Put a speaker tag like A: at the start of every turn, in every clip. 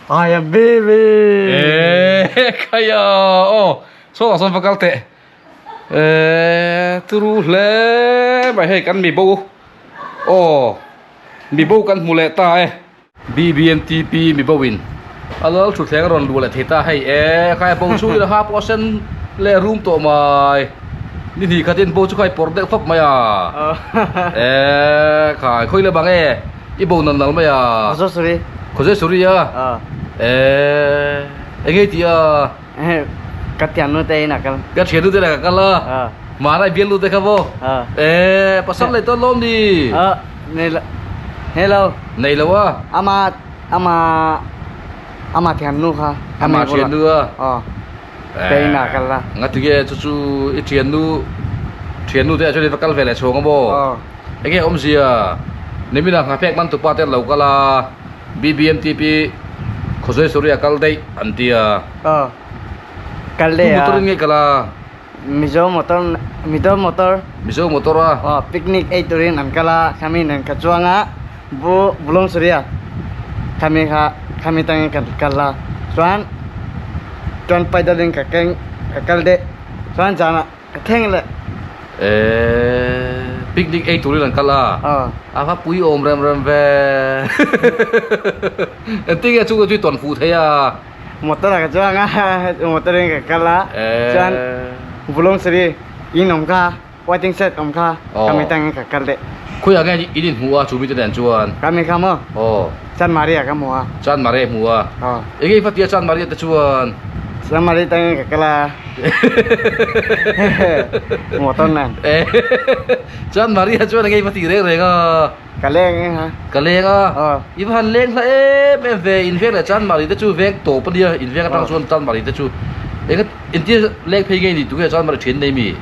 A: I am baby.
B: Eh, kaya oh, so sawn va kal teh. Eh, turu hle mai hei kan mi bo. Oh, mi bo kan hmu leh ta e. BBMTP mi bo in a lal thutthleng a rawn luh leh thei ta hei e khai bo chu ila ha pawh a sen leh rum tawh mai ni hnih khatin bo chu khai pawrh deuh fap mai a e khai khawi la bang e i bo nal nal mai a Khawzai suri a e eng nge tih a
A: Ka thiannu te in a kal
B: ka thiannu te in a kal a mahna i bialnu te kha maw e pasal nei tawn lawm ni
A: Nei lo
B: Nei lo a
A: Ama ama ama thiannu kha
B: Ama thiannu a
A: Aw te in a kal a
B: Ngatinge chu chu i thiannu thiannu te ah chuan i va kal ve leh chhawng a maw Enge awmzia Nimina nghahpek man tupa te an lo kal a. BBMTP Khawzawi Suri a kal daih an ti a.
A: Aw kal daih a.
B: Tu motor in nge kal a?
A: Mizo motor Mizo motor.
B: Mizo motor a.
A: Aw picnic ei turin an kal a khami nen ka chuang a Bu Bulawng Suri a khami kha khami tangin kan kal a chuan chuan paidal in ka keng ka kal daih chuan zanah Ka thleng leh.
B: Eee picnic ei turin an kal a. A va pui awm rem rem ve. Engtin nge chungte chu i tawn fuh thei a?
A: Motor ah ka chuang a, motor in ka kal a. Chuan Vulawng Sari in awm kha, waiting shed awm kha, ka mi tangin ka kal leh.
B: Khawiah nge in inhmuh a chu mite nen chuan?
A: Ka mi kha maw?
B: Aw.
A: Chanmari ah ka hmu a.
B: Chanmari a hmu a.
A: Aw.
B: Enge i va ti a Chanmari ah te chuan?
A: Chanmari tangin ka kal a. Motor nen.
B: Chanmari ah chuan enge i va ti reng reng a?
A: Ka leng e ha.
B: Ka leng a.
A: Aw.
B: I va han leng hla em em ve, in veng leh Chanmari te chu veng tawp a nia, in veng atang chuan Chanmari te chu eng entir leng phei nge ni tunge Chanmari thian nei mi?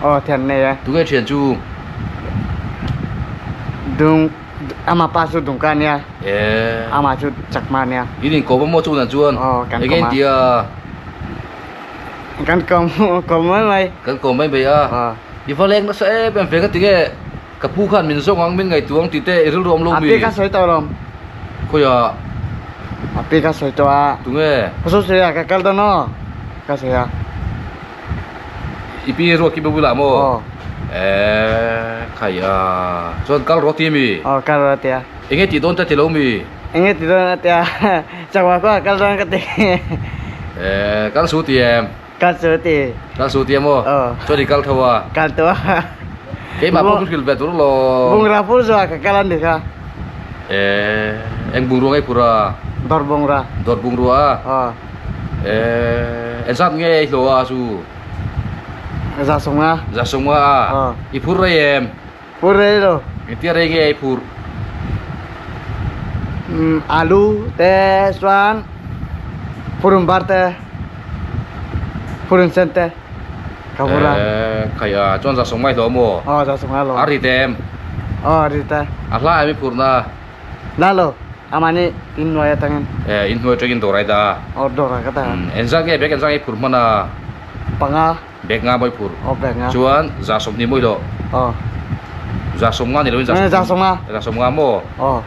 A: Aw thian nei e.
B: Tunge thian chu?
A: Dung ama pa chu Dungka nia.
B: E.
A: Ama chu Chakma nia.
B: In inkawm a maw chu nan chuan?
A: Aw kan
B: Enge
A: kawm a.
B: intia?
A: Kan kawm kawm mai mai.
B: Kan kawm mai mai a.
A: Aw.
B: I va leng nasa em em ve ka ti nge ka pu khan min zawng ang min ngaihtuah ang tih te i rilru awm lo mi?
A: A pi ka sawi tawh lawm.
B: Khawiah?
A: A pi ka sawi tawh a.
B: Tunge?
A: Khusu sawi a ka kal dawn aw ka sawi a.
B: I pi ruak ki bulah maw?
A: Aw.
B: Eee khai a chuan kal rawh ti mi?
A: Aw kal rawh ti a.
B: Enge tih dawn te ti lo mi?
A: Enge tih dawn a ti a chakma kawngah kal dawn ka ti.
B: Eee kal su ti em?
A: Kal su ti.
B: Kal su ti em aw?
A: Aw.
B: Chuan i kal tho a?
A: Kal tho a.
B: Keimah pawh ka hrilh ve tur lawm.
A: Bungra phur zawh ka kal a ni kha.
B: Eee eng bungrua nge i phur a?
A: Dawr bungrua.
B: Dawr bungrua a?
A: Aw.
B: Eee engzat nge i hlawh a chu?
A: Za sawmnga.
B: Za sawmnga a?
A: Aw.
B: I phur rei em?
A: Phur rei lo.
B: Engtia rei nge i phur?
A: Umm alu te chuan purun var te purun sen te ka phur a.
B: Eee khai a chuan za sawmnga i hlawh maw?
A: Aw za sawmnga hlawh.
B: A rit em?
A: Aw a rit e.
B: A hla em i phurna?
A: La lo. Amahni inhnuai atangin.
B: Eh, inhnuai atangin dawr a i dah a.
A: Aw, dawr ah ka dah a.
B: Engzat nge bag engzat nge i phur hman a?
A: Panga.
B: Bag nga maw i phur?
A: Aw, bag nga.
B: Chuan za 20 maw i hlawh?
A: Aw.
B: Za 50 ni loin za
A: 20. Za 50.
B: Za 50 maw?
A: Aw.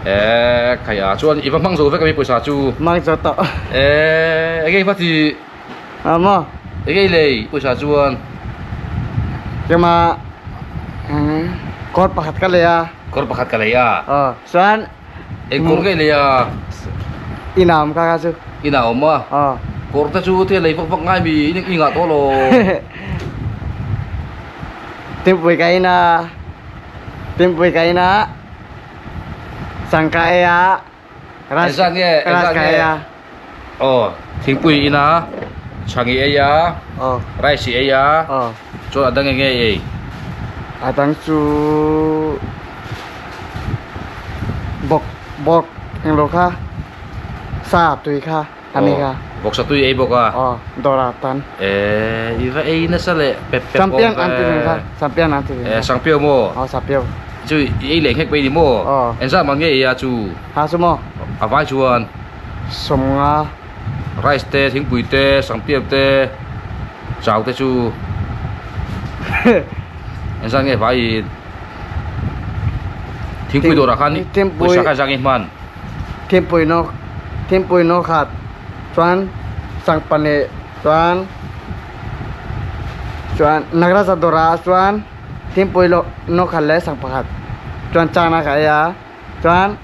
B: Eh, khai a, chuan i va hmang zo vek ami pawisa chu?
A: Hmang zo tawh.
B: Eh, enge i va ti?
A: A maw?
B: Enge i lei pawisa chuan?
A: Keimah kawr pakhat ka lei a.
B: Kawr pakhat ka lei a.
A: Aw, chuan.
B: Eng kawr nge i lei a?
A: Ina awm kha kha chu.
B: Ina awm a?
A: Aw.
B: Kawr te chu thil lei vak vak ngai mi i ngah tawh lo.
A: Timpui ka in a, timpui ka in a, changka ei a, rice ka ei a.
B: Aw, thingpui i in a, chhang i ei a, rice i ei a, chuan a dang eng nge i ei?
A: A dang chu bawk bawk englo kha sa tui kha a ni kha.
B: Bawk sa tui i ei bawk a?
A: Aw, dawr ah tan.
B: Eee, i va ei nasa leh pep pep awm ve.
A: Champion an ti ve kha, champion an ti ve kha.
B: Eee, sangpiau maw?
A: Aw, sangpiau.
B: Chu i ei leh nghek mai ni maw?
A: Aw.
B: Engzat mah nge i ei a chu?
A: Ha chu maw?
B: A vai chuan.
A: 50.
B: Rice te, thingpui te, sangpiau te, chau te chu engzat nge vai in thingpui dawrah khan pawisa kha engzat nge i hman?
A: Thingpui nawk. Thingpui no khat chuan sangpahnih chuan chuan Nagraja dawrah chuan thingpui no khat leh sang pakhat chuan chana ka ei a chuan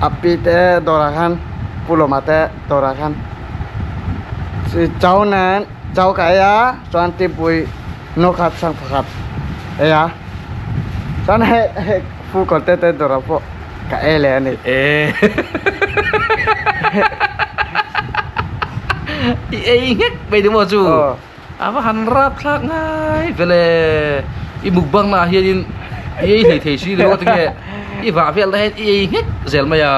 A: a pi te dawrah khan Pu Lawma te dawrah khan chau nen chau ka ei a chuan thingpui no khat sang pakhat ei a chuan hei hei Pu Kawlte te dawrah pawh ka ei leh a ni.
B: E I ei nghek mai ni maw chu? A va han rap thlak ngai vele. I mukbang naah hianin i ei hlei thei si lo a tinge i vah vel na hian i ei nghek zel mai a.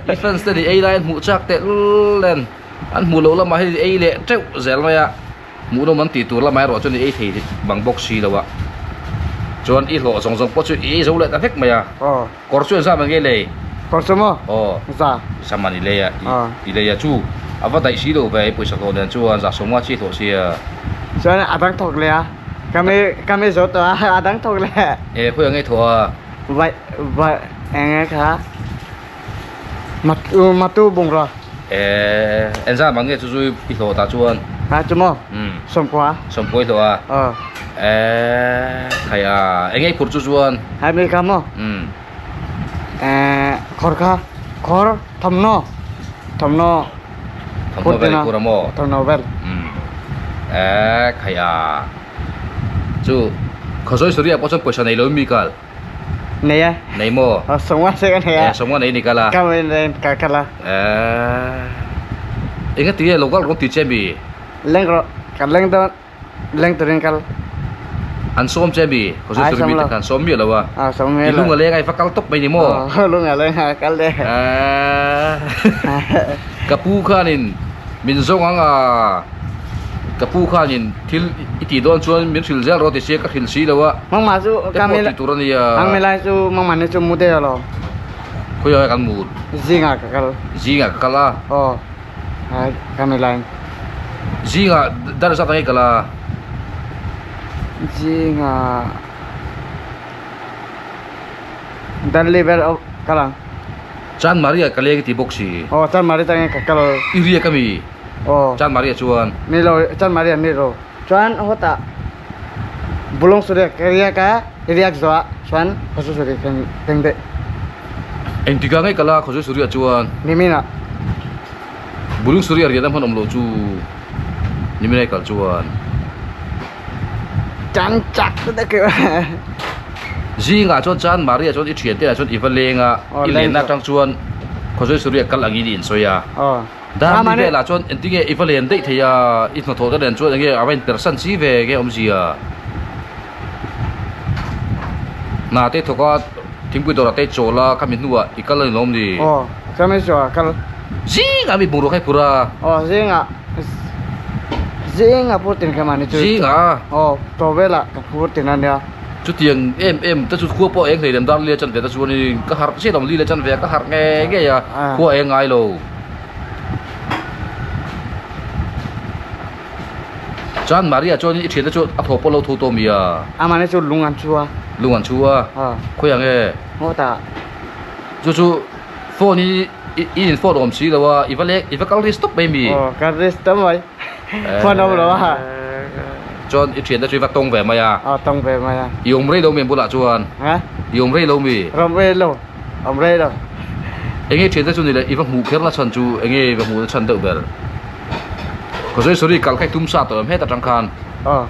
B: I fans te nih ei laiin hmuh chak teh lul nen an hmuh loh lamah hian i ei leh teuh zel mai a. Hmuhnawm an tih tur lamah erawh chuan i ei thei bang bawk si lo a. Chuan i hlawh zawng zawng pawh chu i ei zo leh ta vek mai a. Kawr chu engzam ang nge lei?
A: Kawr chu maw?
B: Aw.
A: Za.
B: Za man i lei a, i lei a chu a va daih si lo ve i pawisa hlawh nen chuan za sawmnga chi hlawh sia.
A: Chuan a dang thawk leh a, ka mi ka mi zo tawh a, a dang thawk leh.
B: E khawi ang nge thawh a?
A: Vai vai eng nge kha? Matu matu bungrua.
B: E engzam ang nge chu chu i hlawh tah chuan?
A: Ha chu maw? Sawmkua.
B: Sawmkua i hlawh a?
A: Aw.
B: Eee khai a eng nge i phurh chu chuan?
A: Hai mi kha maw? Eee khawr kha khawr thawmhnaw thawmhnaw
B: Thawmhnaw vel i phur a maw?
A: Thawmhnaw vel.
B: Eee khai a chu Khawzawi Suri ah pawh chuan pawisa nei lo mi kal?
A: Nei a.
B: Nei maw?
A: Aw sawmnga se ka nei a.
B: Eee sawmnga nei ni kal a.
A: Ka nei ka kal a.
B: Eee engati nge lo kal rawn ti che mi?
A: Leng rawh ka leng dawn. Leng turin kal.
B: An sawm che mi? Khaw
A: Ai
B: sawm mi te khan sawm miah lo a.
A: A sawm miah
B: I
A: lo.
B: lung a leng a i va kal tawp mai ni maw?
A: Aw lung a leng a kal e.
B: Ka pu khanin min zawng ang a, ka pu khanin thil i tih dawn chuan min hrilh zel rawh ti sia ka hrilh si lo a.
A: Mangmah chu
B: Te pawh tih tur a nia.
A: Mangmah lai chu mangmah ni chu mu deuh lo.
B: Khawiah kan mut?
A: Zingah ka kal.
B: Zingah ka kal a.
A: Aw. Ka mi lai.
B: Zingah dar zat ang i kal a?
A: Zingah dar li vel kal ang.
B: Chanmari ah ka leng i ti bawk si.
A: Aw Chanmari tangin ka kal.
B: I riak a mi?
A: Aw.
B: Chanmari ah chuan?
A: Ni lo, Chanmari ah ni lo. Chuan hawtah Bulung suri ah ka riak a, i riak zawh ah chuan Khawzu suri ka keng daih.
B: Engtikah nge kal a Khawzu suri ah chuan?
A: Nimin ah.
B: Bulung suri ah riahna hman awm loh chu nimin ah i kal chuan.
A: Chan chak te deuh keuh a.
B: Zingah chuan Chanmari ah chuan i thiante ah chuan i va leng a, i lenna atang chuan Khawzu suri ah kal angin i insawi a. Darli velah chuan engtinge i va len daih thei a, i hnathawh te nen chuan enge a va inpersan chi ve enge awmzia. Hna te thawk a, thingpui dawrah te i chawl a, khami hnuah i kal a ni lawm ni?
A: Aw, khami chu a kal.
B: Zingah mi bungrua kha i phur a.
A: Aw, zingah, zingah phur tin kha mahni chu.
B: Zingah?
A: Aw, chaw velah ka phur tin a nia.
B: Chutiang em em te chu khua pawh a eng hlei lem Darli a chan ve te chuanin ka harh chiah lo, Lili a chan ve a ka harh ngei ngei a, khua a eng ngai lo. Chuan Maria chuanin i thiante chu a thaw pawh lo tho tawh mi a?
A: Amah chu lung an chu a.
B: Lung an chu a? Khawi ang e?
A: Hawtah.
B: Chu chu phone i i in phone awm si lo a, i va leng i va kal ri stop mai mi?
A: Aw kal ri stop mai. Phone awm lo a.
B: Chuan i thiante chu i va tawng ve mai a?
A: Aw tawng ve mai a.
B: I awm rei lo mi bulah chuan?
A: Ha?
B: I awm rei lo mi?
A: Awm rei lo. Awm rei lo.
B: Enge thiante chu ni le i va hmuh kher la chhan chu enge i va hmuh na chhan deuh ber. Khawzawi sorry kal kha i tum sa tawh em heta tang khan.
A: Aw.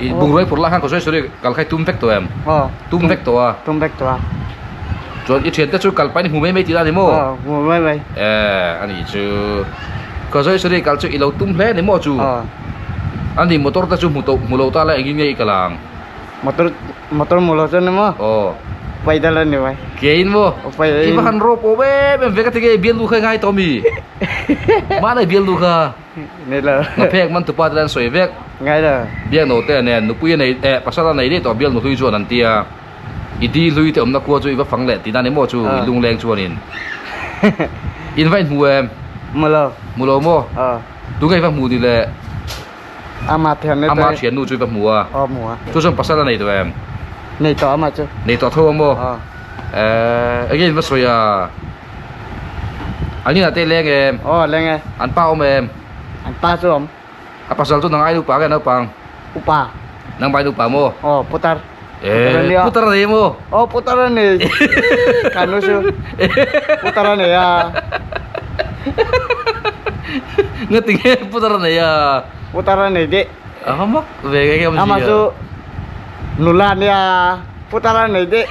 B: I bungrua i phurh lai khan khawzawi sorry kal kha i tum vek tawh em?
A: Aw.
B: Tum vek tawh a.
A: Tum vek tawh a.
B: Chuan i thiante chu kal pahin i hmu mai mai tih la ni maw?
A: Aw hmu mai mai.
B: Eh ani chu khawzawi sorry kal chu i lo tum hle ni maw chu?
A: Aw.
B: Ani motor te chu hmu tawh hmu lo ta la engin nge i kal ang?
A: Motor motor hmu lo chuan ni maw?
B: Aw.
A: Paidal a ni mai.
B: Kein maw?
A: Aw paidal.
B: I va han rawp awm em em ve ka ti nge i bialnu kha i ngai tawh mi? Mahna i bialnu kha?
A: Ni lo.
B: Ngaphek man tupa te an sawi vek.
A: Ngai lo.
B: Biakno te nen nupui a nei eh pasal a nei daih tawh bialnu hlui chuan an ti a. I di hlui te awmna khua chu i va fang leh tihna ni maw chu i lungleng chuanin. In va inhmu em?
A: Hmu lo.
B: Hmu lo maw?
A: Aw.
B: Tunge i va hmu ni le?
A: Ama thian
B: Ama thiannu chu i va hmu a.
A: Aw hmu a.
B: Chu chuan pasal a nei tawh em?
A: Nei tawh ama chu.
B: Nei tawh tho a maw?
A: Aw.
B: Eeh enge in va sawi a? An inah te leng em?
A: Aw leng e.
B: An pa awm em?
A: An pa chu awm.
B: A pasal chu nang ai upa nge naupang?
A: Upa.
B: Nang bai upa maw?
A: Aw putar.
B: Eh, putar a nei maw?
A: Aw putar a nei. Ka nu chu putar a nei a.
B: Ngati nge putar a nei a?
A: Putar a nei deh.
B: A va mak ve nge nge awmzia.
A: Amah chu nula a nia putar a nei deh.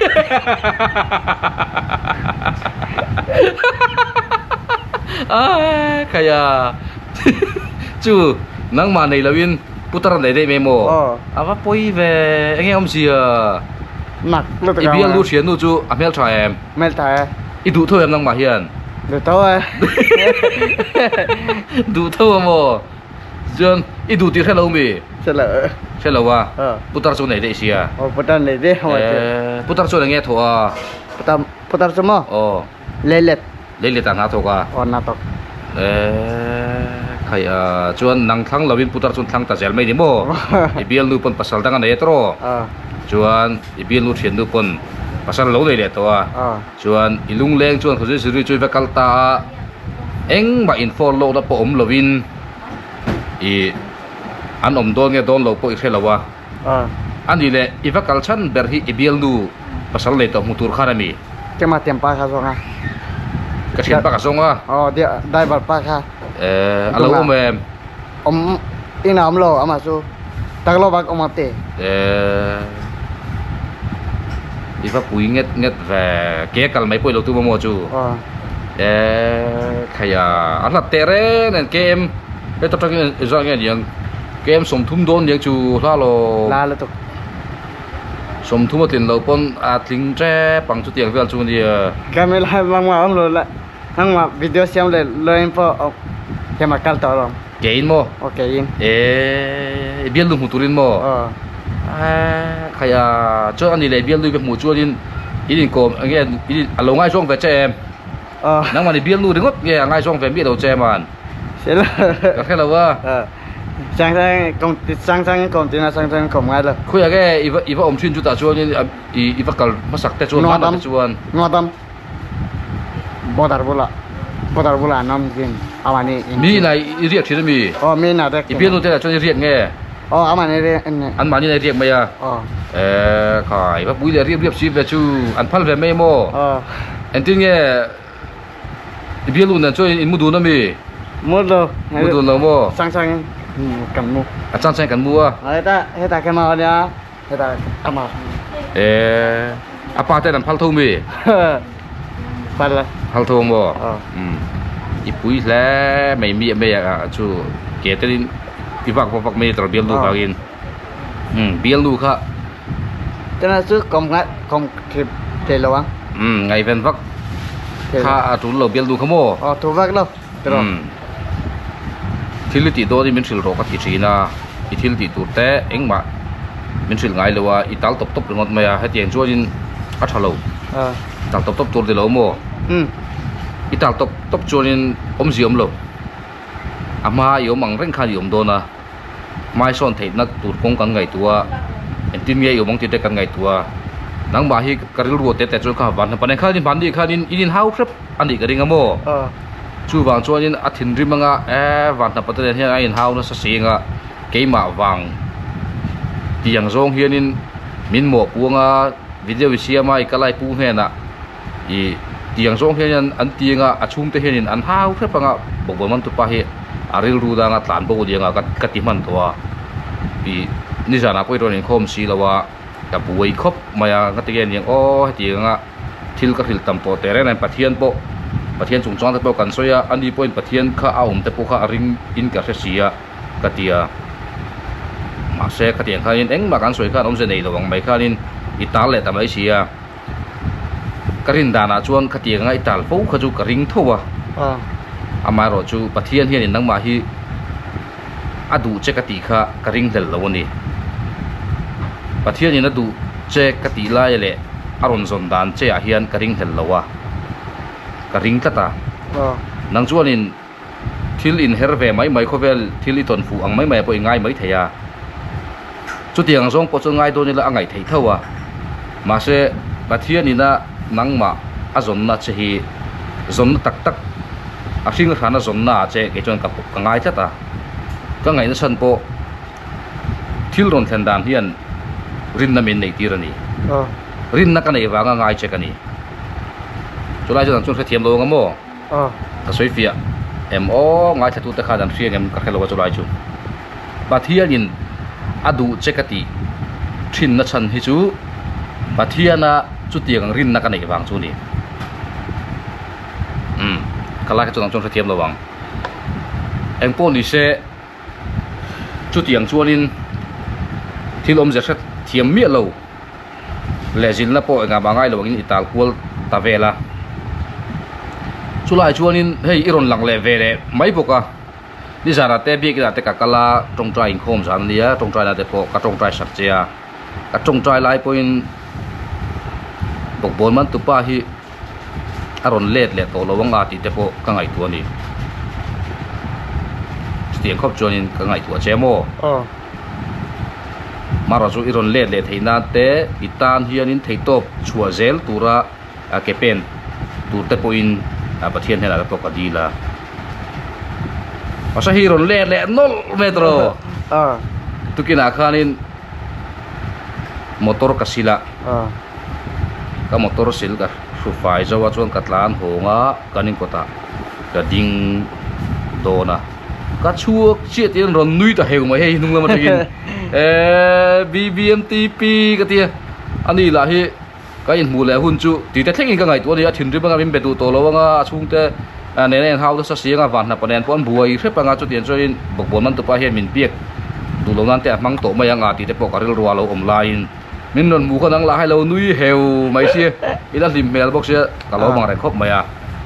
B: Ai khaia chu nangmah nei loin putar a nei daih mai maw? A va pawi ve enge awmzia.
A: Mak lutuk
B: I bial lu thiannu chu a hmeltha em?
A: Hmeltha e.
B: I duh tho em nangmah hian?
A: Duh tho e.
B: Duh tho a maw? Chuan i duh tih hre lo mi?
A: Hre lo.
B: Hre lo a? Putar chu nei daih sia.
A: Aw putar nei daih a
B: chu. Putar chuan enge thawh a?
A: Putar putar chu maw?
B: Aw.
A: Leilet.
B: Leilet ah hna thawk a?
A: Aw hna thawk.
B: Eee khai a chuan nang thlang lo in putar chuan thlang ta zel mai ni maw? I bialnu pawn pasal dang a nei a tawh. Chuan i bialnu thiannu pawn pasal lo nei leh tawh a. Chuan i lungleng chuan Khawzui Zirui chu i va kal ta a, engmah in phone lawkna pawh awm lovin i an awm dawn nge dawn lo pawh i hre lo a. A nih leh i va kal chhan ber hi i bialnu pasal nei tawh hmu tur khan a mi?
A: Keimah tiang pa kha zawng a.
B: Ka thian pa ka zawng a.
A: Aw driver pa kha.
B: Eh a lo awm em?
A: Awm inah awm lo amah chu taklo bak awm a ti.
B: Eh i va pui nget nget ve ke kal mai pawh i lo tum a maw chu?
A: Aw.
B: Eh khaia a hlat teh reng nen KM heta tangin engzah nge aniang KM 30 dawn aniang chu hla lo.
A: Hla lutuk.
B: 30 a tlin loh pawn a tling tep ang chutiang vel chu ania.
A: Camera hmang awm lo la. Nangmah video siam leh loin pawh hema kal tawh alawm.
B: Ke in maw?
A: Aw ke in.
B: Eee i bialnu hmu turin maw?
A: Aw.
B: Eee khai a chuan ani leh bialnu ka hmuh chuanin in inkawm enge in a lo ngaizawng ve che em?
A: Aw.
B: Nangmah ni bialnu ringawt nge a ngaizawng ve miah lo che man?
A: Hre lo.
B: Ka hre lo a.
A: Aw. Chang chang kawm chang chang in kawm tin a chang chang in kawm ngai lo.
B: Khawiah nge i va i va awm thin chutah chuanin i i va kal hmasak te chuan hmanah te chuan.
A: Nuatam. Border bulah border bulah an awm zin amahni in
B: Mi inah i riak thin ami?
A: Aw mi inah riak
B: I bialnu te lah chuan i riak nge?
A: Aw amahni riak an ni.
B: An mahni inah i riak mai a?
A: Aw.
B: Eee khai va pui leh riap riap si ve chu an phal ve mai maw?
A: Aw.
B: Engtin nge i bialnu nen chuan in mu dun ami?
A: Mu lo.
B: Mu dun lo maw?
A: Chang chang in kan mu.
B: A chang chang in kan mu a?
A: Aw heta heta kema a nia. Hetah ama.
B: Eh, a pa ten an phal tho mi?
A: Phal la.
B: Phal tho maw?
A: Aw.
B: Um. I pui hle mai mi mai a chu ke ten in i vak vak vak mai tar bial nu vangin. Um, bial nu kha.
A: Tena chu kom ngai kom thip thei lo ang.
B: Um, ngai ven vak. Kha a tul lo bial nu kha maw?
A: Aw, thu vak lo. Tiraw.
B: Um. Thil i tih dawn in min hrilh rawh ka ti thin a, i thil tih tur te engmah min hrilh ngai lo a, i tal tawp tawp ringawt mai a, hetiang chuanin a tha lo. Tal tawp tawp tur ni lo maw? I tal tawp tawp chuanin awmzia awm lo. A hma i awm ang reng khan i awm dawn a, hmaisawn theihna tur kawng kan ngaihtuah a, engtin nge i awm ang tih te kan ngaihtuah a, nangmah hi ka rilru te te chuan kha van hnapan ah khanin mahni khanin in inhau hrep a nih ka ring a maw? Chuvang chuanin a thinrim anga e van hnapa te nen hian a inhau nasa si anga keimah vang tiang zawng hianin min mawhpu anga video i siam a i kalai pu hnenah ih tiang zawng hian an ti anga a chhungte hianin an hau hrep anga bawkbawn man tupa hi a rilru danga tlan bo diang a ka ti hman tawh a ih nizanah pawh i rawn inkhawm si lo a ka buai khawp mai a ka ti nge niang aw heti anga. Thil ka hrilh tam tawh teh reng reng Pathian pawh Pathian chungchang te pawh kan sawi a, ani pawhin Pathian kha a awm te pawh kha a ring in ka hre si a ka ti a. Mahse khatiang khanin engmah kan sawi khan awmze nei lo ang mai khanin i tal leh ta mai si a. Ka rin danah chuan khatiang anga i tal fo kha chu ka ring tho a. Amaherawh chu Pathian hianin nangmah hi a duh che ka tih kha ka ring hlel lo a ni. Pathianin a duh che ka tih lai leh a rawn zawn dan che ah hian ka ring hlel lo a, ka ring tlat a. Nang chuanin thil inher ve mai mai khawvel thil i tawn fuh ang mai mai ah pawh i ngai mai thei a. Chutiang zawng pawh chu ngai dawn ila a ngaih theih tho a. Mahse Pathianin a nangmah a zawnna che hi zawnna tak tak. A hring hrana zawnna ah che kei chuan ka ka ngai tlat a, ka ngaihna chhan pawh thil rawn thlen dan hian rinna min neih tir a ni. Rinna ka neih vanga ngai che ka ni. Chulai chuan an chuan hrethiam lo ang a maw? Ka sawi fiah em aw ngaithlatute khan an hria ngem ka hre lo a chulai chu. Pathianin a duh che ka tih thinna chhan hi chu Pathiana chutiang ang rinna ka neih vang chu a ni. Umm ka lai kha chuan ang chuan hrethiam lo ang. Engpawh ni se chutiang chuanin thil awmzia hre thiam miah lo leh zilna pawh engah mah ngai lo angin i tal kual ta vel a. Chulaiah chuanin hei i rawn lang leh ve leh mai bawk a. Nizanah te biakinah te ka kal a, tawngtai inkhawm zan a nia, tawngtaina te pawh ka tawngtai sak che a, ka tawngtai lai pawhin bawkbawn man tupa hi a rawn let leh tawh lo ang a tih te pawh ka ngaihtuah a ni. Chutiang khawp chuanin ka ngaihtuah che maw? Marawh chu i rawn let leh theih nan te i tan hianin theihtawp chhuah zel tura ke pen tur te pawhin Pathian hnenah te pawh ka dil a. Pasa hi rawn let leh nawlh mai tawh tukinah khanin motor ka sil a ka motor sil ka hru fai zo a chuan ka tlan hawng a kan inkawtah ka ding dawn a ka chhuak chiah tiin rawn nui ta heu mai hei hnung lam atangin eee B_B_M_T_P ka tia ani lah hi. Ka inhmuh leh hun chu tih te thlengin ka ngaihtuah a ni a, thinrim anga min be duh tawh lo anga a chhungte nena inhau nasa si anga vanhnapa nen pawh an buai hrep anga chutiang chuanin bawkbawn man tupa hian min biak duh lo nan te a hmang tawh mai anga tih te pawh ka rilru a lo awm laiin min rawn hmuh khan ang lah hai lo nui heu mai sia ila hlim hmel bawk sia ka lo bang reng khawp mai a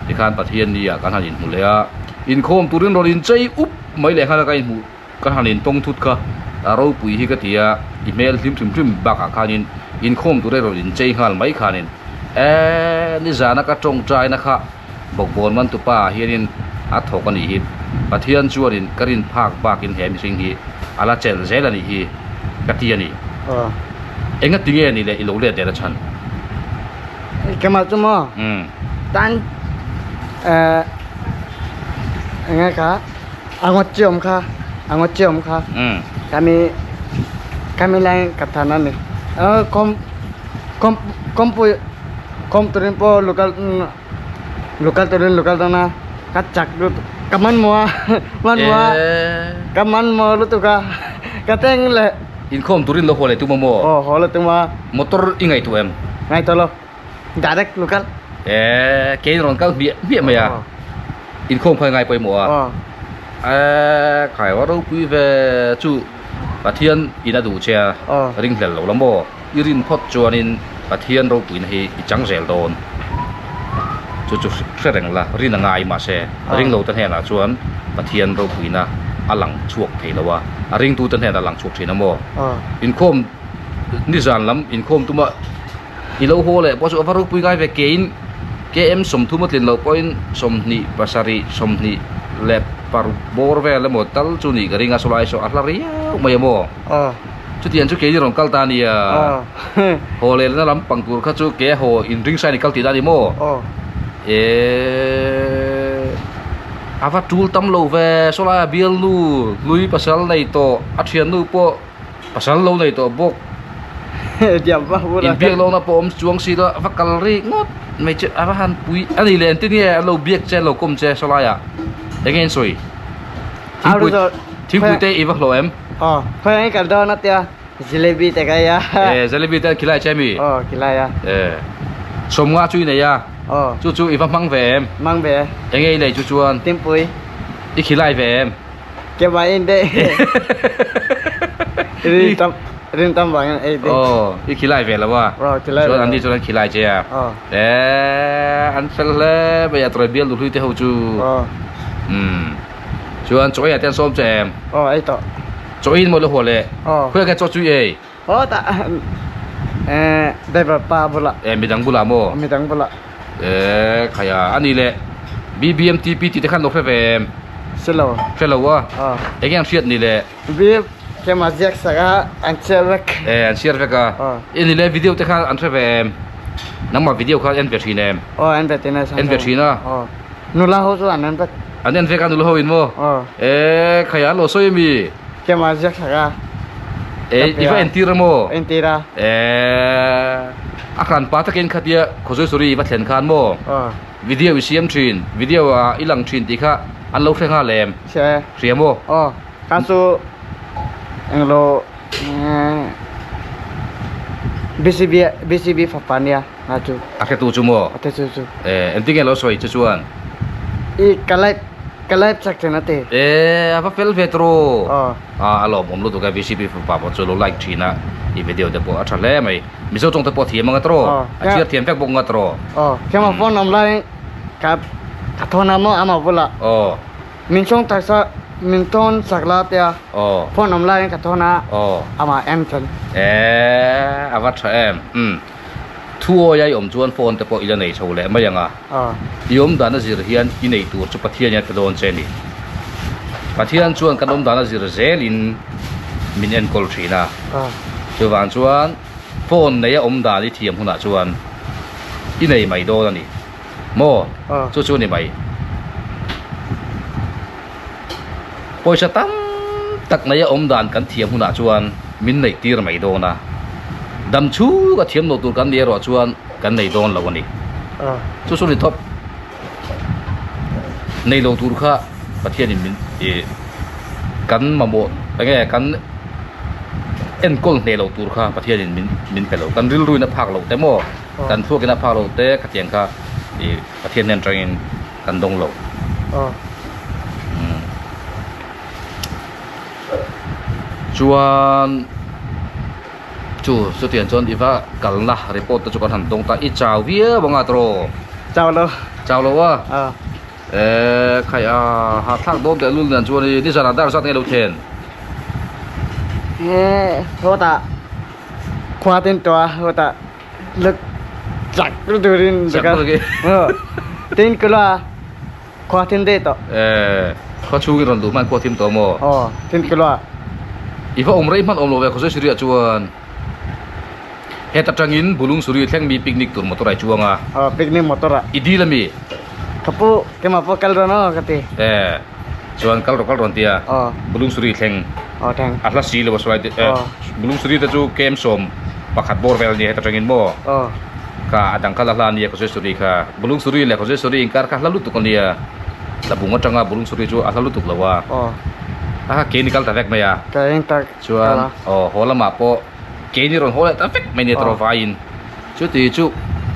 B: tikhan Pathian ni ah kan han inhmu leh a inkhawm turin rawn inchei up mai leh nghal a ka inhmuh Ka han intawng thut kha a ropui hi ka ti a, i hmel hlim hrim hrim bakah khanin inkhawm tur erawh inchei nghal mai khanin eeh nizana ka tawngtaina kha bawkbawn man tupa ah hianin a thawk a nih hi, Pathian chuanin ka rin phak bakin he mihring hi a la chelh zel a nih hi ka ti a ni. Enga tinge ni leh i lo let leh na chhan?
A: Keimah chu maw? Tan eh enge kha? A ngawt chi awm kha a ngawt chi awm kha kami kami lai ka than a ni kawm kawm kawmpui kawm turin pawh local local turin local dawn a ka chak lutuk ka hmanhmawh a hmanhmawh a ka hmanhmawh lutuk a ka teng leh
B: Inkhawm turin lo haw leh tum a maw?
A: Aw haw leh tum a.
B: Motor i ngaihtuah em?
A: Ngaihtuah lo. Direct local.
B: Eh, kein rawn kal hmiah hmiah mai a. Inkhawm kha ngai pawimawh a. Eh, khai wa ropui ve chu Pathian in a duh che a, ring hlel lo la maw? I rin phawt chuanin Pathian ropuina hi i chang zel dawn. Chu chu hre reng la, rin a ngai mahse ring lo te hnenah chuan Pathian ropuina a lang chhuak thei lo a, a ringtute hnenah a lang chhuak thin a maw? Inkhawm nizan lam inkhawm tuma I lo haw leh pawh chu a va ropui ngai ve kein KM 30 a tlin loh pawhin 27 26 bawr vel emaw tal chu nih ka ring a sawlai saw a hla riau mai a maw chutiang chu keini rawn kal ta a nia haw leh na lam pang tur kha chu ke haw inring sain i kal tih na a ni maw eee a va tul tam lo ve sawlai a bialnu hlui pasal nei tawh a thiannu pawh. Pasal lo nei tawh bawk. Inbiak lohna pawh awm chuang si lo a va kal rik ngawt mai chu a va han pui a ni leh engtin nge an lo biak che an lo kawm che sawlai ah eng nge an sawi thingpui thingpui te i va hlawh em?
A: Aw khawi ang i kal dawn a tia jalebi te ka ei a.
B: E jalebi te an khilai che mi?
A: Aw khilai a.
B: E sawmnga chu i nei a?
A: Aw.
B: Chu chu i va hmang ve em?
A: Hmang ve.
B: Eng nge i nei chu chuan?
A: Thingpui.
B: I khilai ve em?
A: Ke ba in de. Rin tam rin tam vangin ei de.
B: Oh, i khilai ve lo a.
A: Oh, khilai.
B: Chuan an ni chuan an khilai che a.
A: Oh.
B: Eh, an fel hle mai a tawih bial duhlui te ho chu.
A: Oh.
B: Um. Chuan chaw ei ah te an sawm che em?
A: Oh, ei tawh.
B: Chaw in maw le haw le.
A: Oh.
B: Khawi ah khan chaw chu i ei?
A: Oh ta. Eh, driver pa bulah.
B: Eh, midang bulah maw?
A: Midang bulah.
B: Eh, khaia ani le BBMTP tih te khan lo hre ve em?
A: Hre lo.
B: Hre lo a?
A: Aw.
B: Enge an hriat ni le?
A: B kema ziak sak a, an chhiar vek.
B: Eh, an chhiar vek a.
A: Aw.
B: Ini le video te khan an hre ve em? Nangmah video kha en ve thin em?
A: Aw, en ve thin a.
B: En ve thin a?
A: Aw. Nula ho chu an en vek.
B: An en vek a nula ho in maw?
A: Aw.
B: E khai an lo sawi ami?
A: Kema ziak thlak a.
B: E i va entir a maw?
A: Entir a.
B: E a hran pa takin khatia Khawzawi Suri i va thlen khan maw?
A: Aw.
B: Video i siam thin, video ah i lang thin tih kha an lo hre nghal em?
A: Hre.
B: Hria maw?
A: Aw. Kha chu englo BCB BCB fapa nia nga chu.
B: A hretu chu maw?
A: A hretu chu.
B: E engtin nge lo sawi chu chuan?
A: I ka live ka live chak chen a ti.
B: E a va fel ve tawh.
A: Aw.
B: A a lawmawm lutuk e BCB fapa pawh chu lo like thin a i video te pawh a tha hle mai. Mizo tawng te pawh a thiam anga tawh. A chhiar thiam vek bawk anga tawh.
A: Aw. Kema phone awm lai ka ka thawn a maw ama bulah.
B: Aw.
A: Min chawng taksa min tawn sak la tia phone awm laiin ka tawn a amah en chuan.
B: Eee a va tha em umm thu awi a i awm chuan phone te pawh i la nei chho leh mai ang a i awm dan a zir hian i nei tur chu Pathian hian a pe dawn che a ni Pathian chuan kan awm dan a zir zel in min enkawl thin a chuvang chuan phone nei a awm dan i thiam hunah chuan i nei mai dawn a ni. Maw? Chu chu ni mai. Pawisa tam tak nei a awm dan kan thiam hunah chuan min neih tir mai dawn a. Dam chhung a thiam lo tur kan ni erawh chuan kan nei dawn lo a ni. Chu chu ni thawp. Nei lo tur kha Pathianin min ih kan mamawh enge kan enkawl hneh loh tur kha Pathianin min min pe lo. Kan rilruin a phak loh te maw? Kan thluakin a phak lo te khatiang kha ih Pathian hnen atangin kan dawng lo. Chuan chu chutiang chuan i va kalna report te chu kan han dawng ta i chau viau anga tawh.
A: Chau lo.
B: Chau lo a? Eee khai a hahthlak dawn teh lul nen chuan i nizanah dar zat nge lo then?
A: Eee hawtah. Khua tin tua hawtah luk chak turin
B: Chak lutuk i.
A: Tin kula khua thin dei tawh.
B: Eee khua chhung i rawn duh hman khua thim tawh maw?
A: Aw tin kula.
B: I va awm rei hman awm lo ve Khawsei Suri ah chuan heta tangin Bulung Suri thleng mi picnic tur motor ah i chuang a.
A: Aw picnic motor ah.
B: I dil ami?
A: Ka pu keimah pawh kal dawn aw ka ti.
B: Eee chuan kal rawh kal rawn tia.
A: Aw.
B: Bulung Suri thleng.
A: Aw thleng.
B: A hla si lo a sawi te
A: Aw.
B: Bulung Suri te chu kem 11 bawr vel a nia heta tangin maw.
A: Aw.
B: Kha a dang kha la hla a nia Khawsei Suri kha. Bulung Suri leh Khawsei Suri inkar kha hla lutuk a nia. Tlabung atanga Bulung Suri chu a hla lutuk lo a.
A: Aw.
B: A kha keini kal ta vek mai a.
A: Ka eng tak
B: Chuan aw haw lamah pawh keini rawn haw leh ta vek mai nia tawrh vaiin. Chuti chu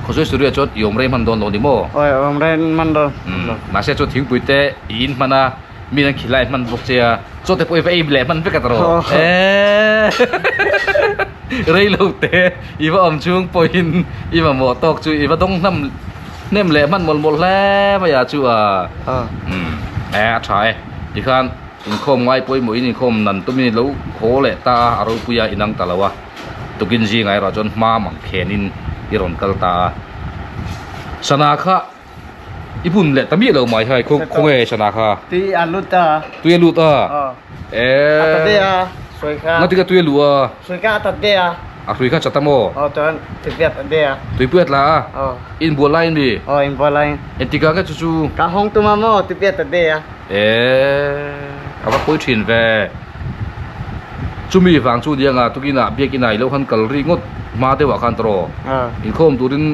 B: Khawsui Suria chuan i awm rei hman dawn lo ni maw?
A: Awi awm rei hman dawn.
B: Umm mahse chu thingpui te i in hman a, mi an khilai hman bawk che a, chaw te pawh i va ei leh hman vek a tawrh. Eeeee rei lo te i va awm chhung pawhin i mamawh tawk chu i va dawng hnam hnem leh hman mawlh mawlh hle mai a chu a. Umm e a tha e tikhan inkhawm ngai pawimawhin inkhawm nan tumin i lo haw leh ta a, a ropui a inang ta lo a. Tukin zingah erawh chuan hma mang khenin i rawn kal ta a. Sana kha i bun leh ta miah lo mai hai khaw khawnge sana kha?
A: Tui a lut a.
B: Tui a lut a?
A: Aw.
B: Eee.
A: A ta de a hrui kha.
B: Ngati ka tui a luh a?
A: Hrui kha a tat de a.
B: A hrui kha chat a maw?
A: Aw chuan tuipui a tat de a.
B: Tuipui a tla a?
A: Aw.
B: I inbual laiin mi?
A: Aw inbual laiin.
B: Engtikah nge chu chu?
A: Ka hawng tum a maw tuipui a tat de a.
B: Eee a va pawi thin ve. Chumi vang chu nia tukinah biakinah i lo han kal ri ngawt hma deuhah khan tawh inkhawm turin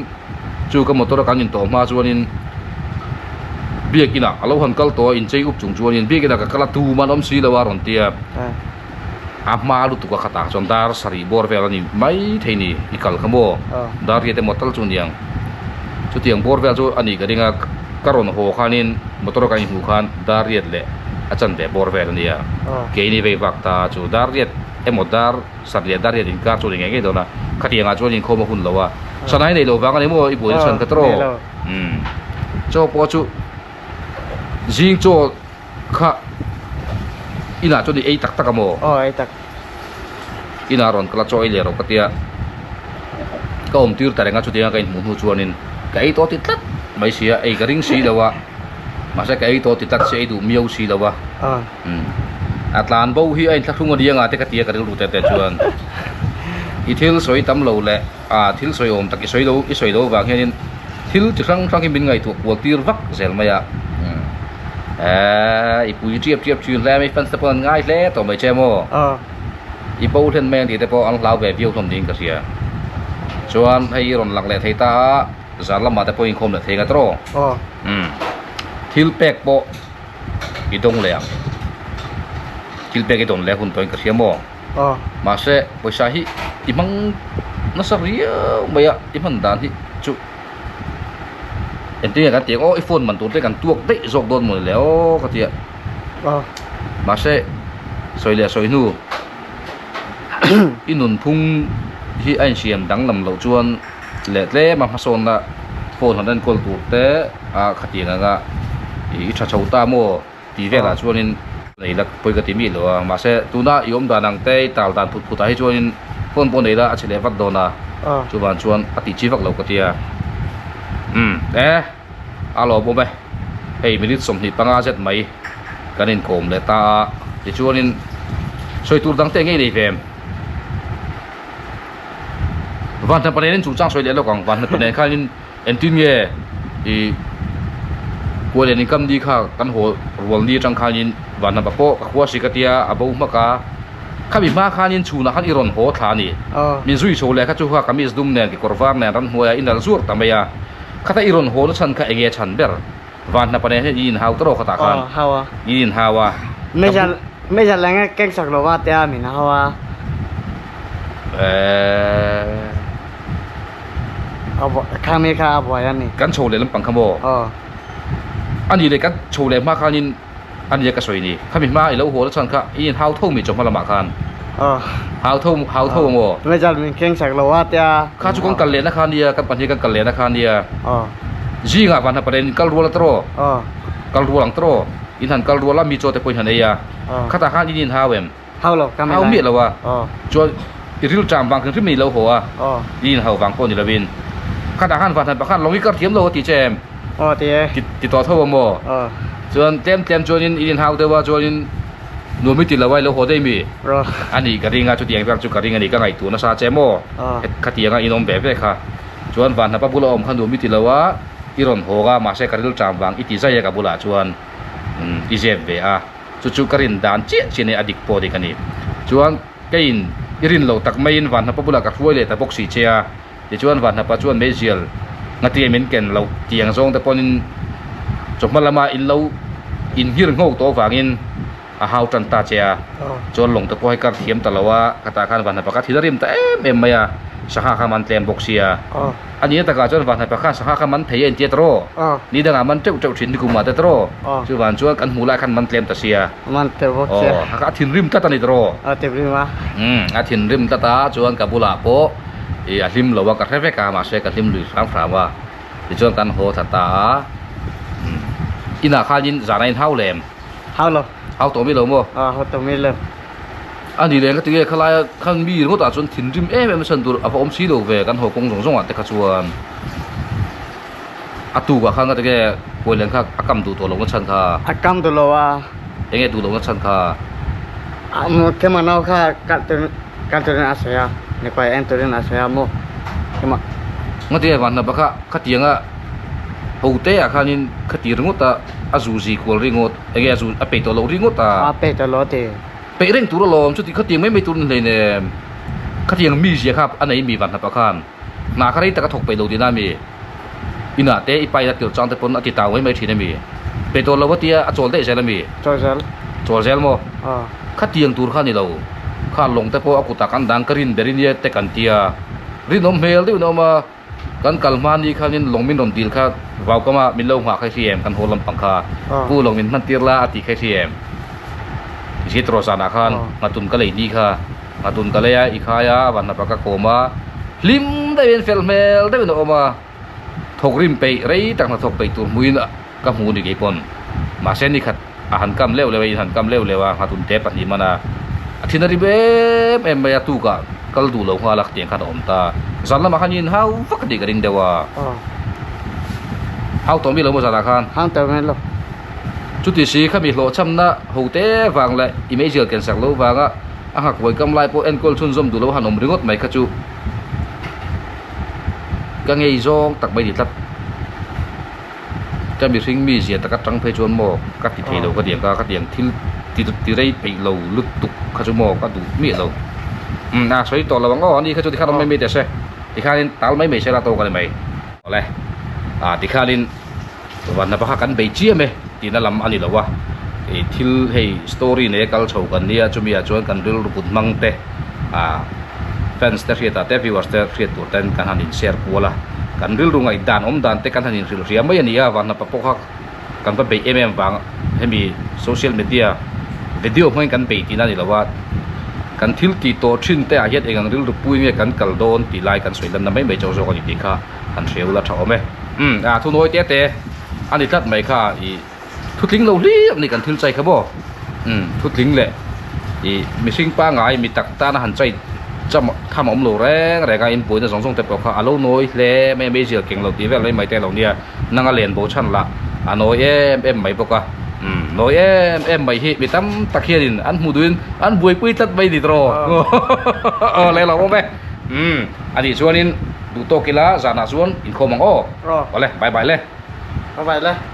B: chu ka motor a kan intawh hma chuanin biakinah a lo han kal tawh a inchei up chung chuanin biakinah ka kal a tum an awm si lo a rawn tia a hma lutuk a khatah chuan dar sarih bawr vel a ni mai thei ni i kal kha maw dar riat emaw tal chu aniang chutiang bawr vel chu a nih ka ring a ka rawn haw khanin motor a kan inhmuh khan dar riat leh a chanve bawr vel a nia keini vei vak ta chu dar riat emaw dar sat leh dar riat inkar chu a ni ngei ngei dawn a khatiang ah chuan inkhawm a hun lo a sanai nei lo vang a ni maw i buaina chhan kha tawh umm chaw pawh chu zing chaw kha inah chuan i ei tak tak a maw
A: aw ei tak
B: inah rawn kal a chaw ei leh rawh ka tia ka awm tir ta reng a chutiang a ka inhmuh hnu chuanin ka ei tawh ti tlat mai si a ei ka ring si lo a mahse ka ei tawh ti tlat si ei duh miau si lo a umm a tlan bo hi a inthlahrung a ni anga te ka tia ka rilru te te chuan i thil sawi tam lo leh a thil sawi awm tak i sawi lo i sawi lo vang hianin thil chi hrang hrang hi min ngaihtuah kual tir vak zel mai a umm. Eee i pui ṭiap ṭiap ṭhin hle mai fans te pawh an ngai hle tawh mai che maw?
A: Aw.
B: I bo hlen mai ang tih te pawh an hlau ve viau hlawm niin ka hria. Chuan hei i rawn lang leh thei ta a, zan lamah te pawh inkhawm leh thei nga tawh.
A: Aw.
B: Umm thil pek pawh i dawng leh ang. Thil pek i dawn leh hun tawhin ka hria maw?
A: Aw.
B: Mahse pawisa hi i hmang nasa riau mai a, i hman dan hi chu. Engtin nge kan tih ang aw i phone man tur te kan tuak daih zawk dawn mawni le aw ka ti a mahse sawi leh sawi hnu i nunphung hi a insiam danglam loh chuan leh tlem a hmasawnna phone han enkawl tur te a khatiang anga i tha chho ta maw tih velah chuanin nei la pawi ka ti miah lo a mahse tuna i awm dan ang te i tal dan phut phut ah hi chuanin phone pawh nei la a chhe leh vat dawn a chuvang chuan a tih chi vak lo ka tia umm e a lawmawm e hei minute 25 zet mai kan inkawm leh ta a tichuanin sawi tur dang te ngei nei ve em vanhnapa nen in chungchang sawi leh lawk ang vanhnapa nen khanin. Engtin nge i kual in kam ni kha kan haw rual ni atang khanin vanhnapa pawh ka khua si ka tia a bo hmak a, khami hma khanin chhunah khan i rawn haw thla a ni. Min zui chho leh kha chu kha kamis dum nen kekawr var nen ramhnuaiah i nalh zuar ta mai a, khata i rawn haw na chhan kha enge chhan ber? Vanhnapa nen hian i inhau ta rawh khatah khan i inhau a.
A: Meizial eng keng sak lo va tia min hau a.
B: Eeeee.
A: Kha mi kha a buai a ni.
B: Kan chho leh lampang kha maw?
A: Aw.
B: A ni leh kan chho leh hma khanin a nia ka sawi ni. Khami hma i lo haw la chuan kha i inhau tho mi chawhma lamah khan.
A: Aw.
B: Hau tho hau tho ang aw.
A: Meizial min keng sak lo a tia.
B: Kha chu kan kal lehna kha nia, kan pahnih kan kal lehna kha nia.
A: Aw.
B: Zingah van hna paren in kal rual a tawh.
A: Aw.
B: Kal rual ang tawh. In han kal rual a mi chaw te pawh in han ei a.
A: Aw.
B: Khatah khan in inhau em?
A: Hau lo ka
B: Hau miah lo a.
A: Aw.
B: Chuan i ril ṭam vang hrim hrim in i lo haw a.
A: Aw.
B: I inhau vang pawh ni lovin. Khatah khan van hna pakhat lawng i kar thiam lo a ti che em?
A: Aw ti e.
B: Ti ti tawh tho a maw?
A: Aw.
B: Chuan tlem tlem chuanin i inhau deuh a chuanin nuam i ti lo a i lo haw daih mi?
A: Raw.
B: A nih ka ring a chutiang vel chu ka ring a ni ka ngaihtuah nasa che maw?
A: Aw.
B: Khatianga in awm ve ve kha. Chuan van hnapa bula awm kha nuam i ti lo a i rawn hawk a mahse ka ril ṭam vang i ti zai a ka bulah chuan i zep ve a. Chu chu ka rin dan chiah chiah nia a dik pawh dik a ni. Chuan keiin i rin lo tak maiin Vanhnapa bulah ka hruai leh ta bawk si che a, tichuan Vanhnapa chuan meizial ngatia min ken loh tiang zawng te pawhin chawhma lama in lo inhir ngho tawh avangin a hau tan ta che a. Chuan lawng te pawh hei kar thiam ta lo a, ka tah khan Vanhnapa kha thil a rim ta em em mai a, sangha kha man tlem bawk sia. A ni a takah chuan Vanhnai pakhat sangha kha man thei a intia tawh
A: Aw.
B: Ni dangah man teuh teuh thin ni kumah te tawh
A: Aw.
B: Chuvan chuan kan hmuh lai khan man tlem ta sia.
A: Man teuh bawk sia.
B: Aw, a thinrim tlat a ni tawh.
A: A thinrim a.
B: Umm, a thinrim tlat a, chuan ka bulah pawh ih a hlim lo a, ka hre vek a, mahse ka hlim lui hram hram a. Tichuan kan haw thla ta a. Umm, inah khanin zan a inhau lem?
A: Hau lo.
B: Hau tawh mi lo maw?
A: Aw, hau tawh mi lo.
B: A ni leh ka ti nge khalaia khan mi ringawtah chuan thinrim em em a chhan tur a va awm si lo ve kan haw kawng zawng zawngah te kha chuan a tukah khan ka ti nge kawi len kha a kam duh tawh lohna chhan kha
A: A kam duh lo a.
B: Enge duh lohna chhan kha?
A: A maw kema nau kha kal turin kal turin a sawi a mipa en turin a sawi a maw kema.
B: Nga ti nge vanhnapa kha khatianga ho te ah khanin khati ringawt a a zu zi kual ringawt. Enge a zu a peih tawh loh ringawt a.
A: A peih tawh lo ti.
B: Peih reng tur alawm chuti khatiang mai mai tur ni hleinem. Khatiang mi zia kha a nei mi van hnapa khan. Hna kha rei tak a thawk peih lo tihna a mi. Inah te i paina tir chang te pawn a ti tau mai mai thin a mi. Peih tawh lo a tia a chawl daih zel a mi.
A: Chawl zel.
B: Chawl zel maw?
A: Aw.
B: Khatiang tur kha ni lo. Kha lawng te pawh a kutah kan dang ka rin ber i nia te kan tia. Rinawm hmel deuhin a awm a. Kan kal hma ni khanin lawng min rawn dil kha vau kama min lo nghah kha i hri em kan haw lampang kha pu lawng min hman tir la a ti kha i hri em zit rawh zanah khan nghatun ka lei ni kha nghatun ka lei a i khai a van hnapa ka kawm a hlim deuhin fel hmel deuhin a awm a thawk rim peih rei tak hnathawk peih tur hmuin ka hmu ni kei pawn mahse ni khat a han kam leuh leuh a in han kam leuh leuh a nghatun te pahnih man a a thin a rim em em mai a tukah kal duh lo nghal a khatiang khan a awm ta zan lamah khan in hau vak a nih ka ring deuh a hau tawh mi lo maw zanah khan
A: hau tawh mi lo
B: chuti si khami hlawhchhamna ho te vang leh i meizial ken sak lo vanga a nghak vawi kam lai pawh enkawl chhunzawm duh lo han awm ringawt mai kha chu ka ngei zawng tak mai ni tlat. Ka mihring mi zia taka tang phei chuan maw ka ti thei lo ka tiang ka ka tiang thil ti ti rei peih lo lutuk kha chu maw ka duh miah lo. Umm a sawi tawh lo ang aw ani kha chu tikhan awm mai mai teh se tikhanin tal mai mai se la tawk a ni mai. Awle ah tikhanin vanna pakha kan bei chiam e tihna lam a ni lo a ih thil hei story nei a kal chho kan nia chumi ah chuan kan rilru kut hmang te ah fans te hriat ah te viewers te hriat tur ten kan han in share kual a kan rilru ngaih dan awm dan te kan han in hrilh hria mai a ni a vanhnapa pawh kha kan va beih em em vang hemi social media video hmangin kan bei tihna a ni lo a kan thil tih tawh thin te ah hian eng ang rilru pui nge kan kal dawn tih lai kan sawi lanna mai mai chauh zawk a ni tih kha han hria ula tha awm e umm a thunawi te te a ni tlat mai kha ih Thutling lo hlir ni kan thil chai kha maw? Umm, thutling leh ih mihring pangai mi tak tana han chai cham tham a awm lo reng reng a, inbuaina zawng zawng te pawh kha a lo nawi hle mai a, meizial keng lo tih vel mai mai te a lo nia, nanga len bo chhan lah a nawi em em mai bawk a, umm, nawi em em mai hi mi tam tak hianin an hmuh duhin an buaipui tlat mai ni tawh aw leh lo awm e, umm, anih chuanin duh tawk ila zanah chuan inkhawm ang aw, awle bye bye le.
A: Bye bye le.